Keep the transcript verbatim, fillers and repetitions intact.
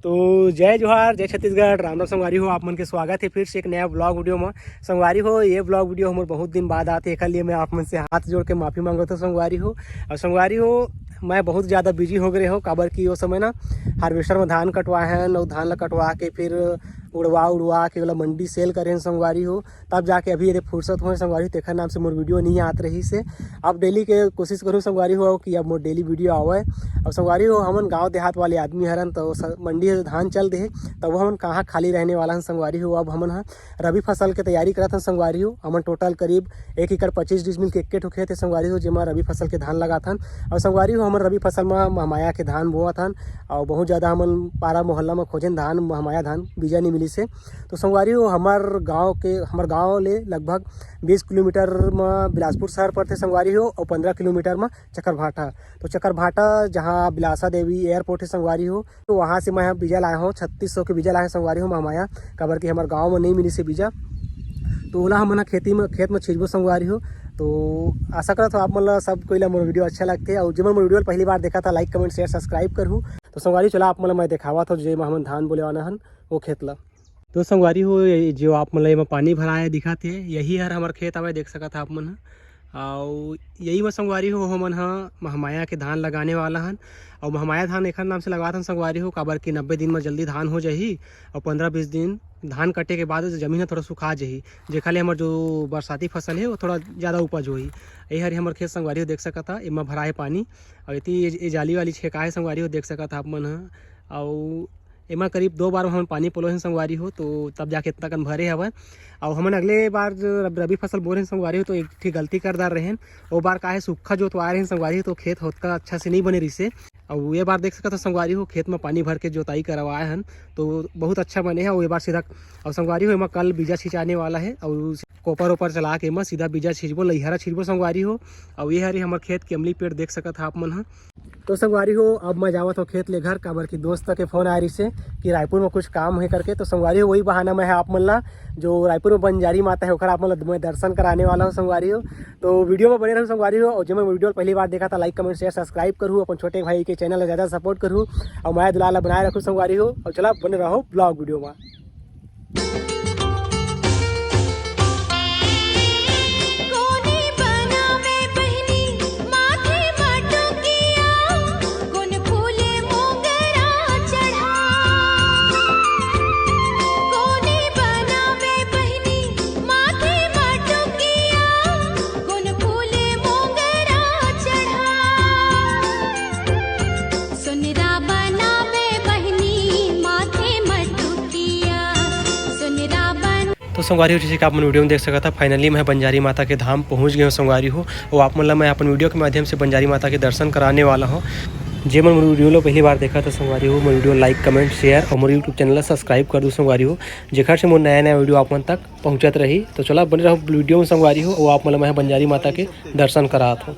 तो जय जोहार, जय छत्तीसगढ़, राम राम संगवारी हो। आप मन के स्वागत है फिर से एक नया ब्लॉग वीडियो में। संगवारी हो, ये ब्लॉग वीडियो हमर बहुत दिन बाद आते, एकर लिए मैं आप मन से हाथ जोड़ के माफी मांगत हूँ संगवारी हो। और संगवारी हो, मैं बहुत ज़्यादा बिजी हो गए हो, काबर कि वो समय ना हार्वेस्टर में धान कटवाए हैं, और धान ला कटवा के फिर उड़वा उड़वा के ओला मंडी सेल करे हैं संगवारी हो। तब जाके अभी ये फुर्सत होए संगवारी हो, तेखर नाम से मोर वीडियो नहीं आत रही से। अब डेली के कोशिश करूँ संगवारी हो कि अब मोर डेली वीडियो आवे। अब संगवारी हो, हमन गांव देहात वाले आदमी हरन, तो स-, मंडी से धान चल दे, तब हमन कहाँ खाली रहने वाला हन संगवारी हो। अब हमन ह रबी फसल के तैयारी करत हन संगवारी हो। हमन टोटल करीब एक एकड़ पच्चीस डिसमिल के एक ठो खेत है संगवारी हो, जेमा रबी फसल के धान लगात हन। और संगवारी हो, हमन रबी फसल में महमाया के धान बोअत हन, और बहुत ज़्यादा हमन पारा मोहल्ला में खोजेन धान, महमाया धान बीजा नहीं मिली से। तो संगवारी हो, हमर गांव के, हमर गांव ले लगभग बीस किलोमीटर म बिलासपुर शहर पड़थे संगवारी हो, और पंद्रह किलोमीटर म चकरभाटा। तो चकरभाटा, जहां बिलासा देवी एयरपोर्ट है संगवारी हो, तो वहां से मैं बीजा लाया हूँ, छत्तीस सौ के बीजा लाया हूँ संगवारी हो, महमाया, काबर कि हमर गांव में नहीं मिली से बीजा। तो ओला हमन ह खेती में, खेत में छींचबो संगवारी हो। तो आशा करत हो आप मन ला, सब कोई ला मोर वीडियो अच्छा लगथे, और जेमन मोर वीडियो ला पहली बार देखा था, लाइक, कमेंट, शेयर, सब्सक्राइब करहू। तो संगवारी, चला आप मन ला मैं देखावत हो, जेमा हमन धान बोले वाला हन, वो खेत ला। तो संगवारी हो, ये जो आप मन ला एमा पानी भराए दिखत हे, यही हर हमर खेत हवय, देख सकत हा आप मन ह। अउ यही म संगवारी हो, हमन ह महमाया के धान लगाने वाला हन। अउ महमाया धान एखर नाम से लगात हन संगवारी हो, काबर कि नब्बे दिन म जल्दी धान हो जाही, अउ पंद्रह बीस दिन धान कटे के बाद जमीन ह थोड़ा सुखा जाही, जेखर ले हमर जो बरसाती फसल हे, वो थोड़ा ज़्यादा उपज होही। ये हर हमर खेत संगवारी हो, देख सकत हा, एमा भराए पानी। अउ एती ये, ये जाली वाली छेकाए संगवारी हो, देख सकत हा आप मन ह। अउ एमा करीब दो बार हमन पानी पलोए हन संगवारी हो, तो तब जाके इतना कन भरे हवय। अउ हमन अगले बार जो रब-, रबी फसल बोरे हन संगवारी हो, तो एक ठी गलती कर डार रहेन। ओ बार काहे सूखा जोतवाए रहेन संगवारी हो, तो खेत होतका अच्छा से नहीं बने रिसे। अउ ये बार देख सकत हो संगवारी हो, खेत में पानी भर के जोताई करवाए हन, तो बहुत अच्छा बने है। अउ ये बार सीधा, अउ संगवारी हो, एमा कल बीजा छिंचाने वाला है, अउ कोपर ओपर चला के एमा सीधा बीजा छिंचबो, लइहरा छिंचबो संगवारी हो। अउ ये हरे हमर खेत के अमली पेड़, देख सकत हा आप मन ह। तो संगवारी हो, अब मैं जावत हो खेत ले घर, काबर कि दोस्त के फोन आए रिसे कि रायपुर में कुछ काम हे करके। तो संगवारी हो, वही बहाना मैं ह आप मन ला, जो रायपुर में बंजारी माता है, ओकर आप मन ला मैं दर्शन कराने वाला हूँ संगवारी हो। तो वीडियो में बने रहू संगवारी हो, और जो मैं वीडियो पहली बार देखा था, लाइक, कमेंट, शेयर, सब्सक्राइब करू, अपन छोटे भाई के चैनल ला ज़्यादा सपोर्ट करू, और मया दुलार ला बनाए रखू संगवारी हो। और चला, बने रहो ब्लॉग वीडियो में। कोने बनावे बहिनी माथे मटुकिया, कोन फूले मोंगरा चढ़ा। कोने बनावे बहिनी माथे मटुकिया, कोन फूले मोंगरा चढ़ा। सोनरा बनावे बहिनी माथे मटुकिया, सोनरा बन तो संगवारी हो, जैसे कि आप मन वीडियो में देख सकत हा, finally मैं बंजारी माता के धाम पहुंच गए हूँ संगवारी हो। और आप मन ला मैं अपन वीडियो के माध्यम से बंजारी माता के दर्शन कराने वाला हूँ। जे मन मोर वीडियो ला पहली बार देखा था संगवारी हो, मोर वीडियो लाइक, कमेंट, शेयर और मोर YouTube चैनल ला सब्सक्राइब कर दू संगवारी हो, जेखर से मोर नया नया वीडियो आप मन तक पहुँचत रही। तो चला, बने रहो वीडियो में संगवारी हो, और आप मन ला मैं बंजारी माता के दर्शन करात हूँ।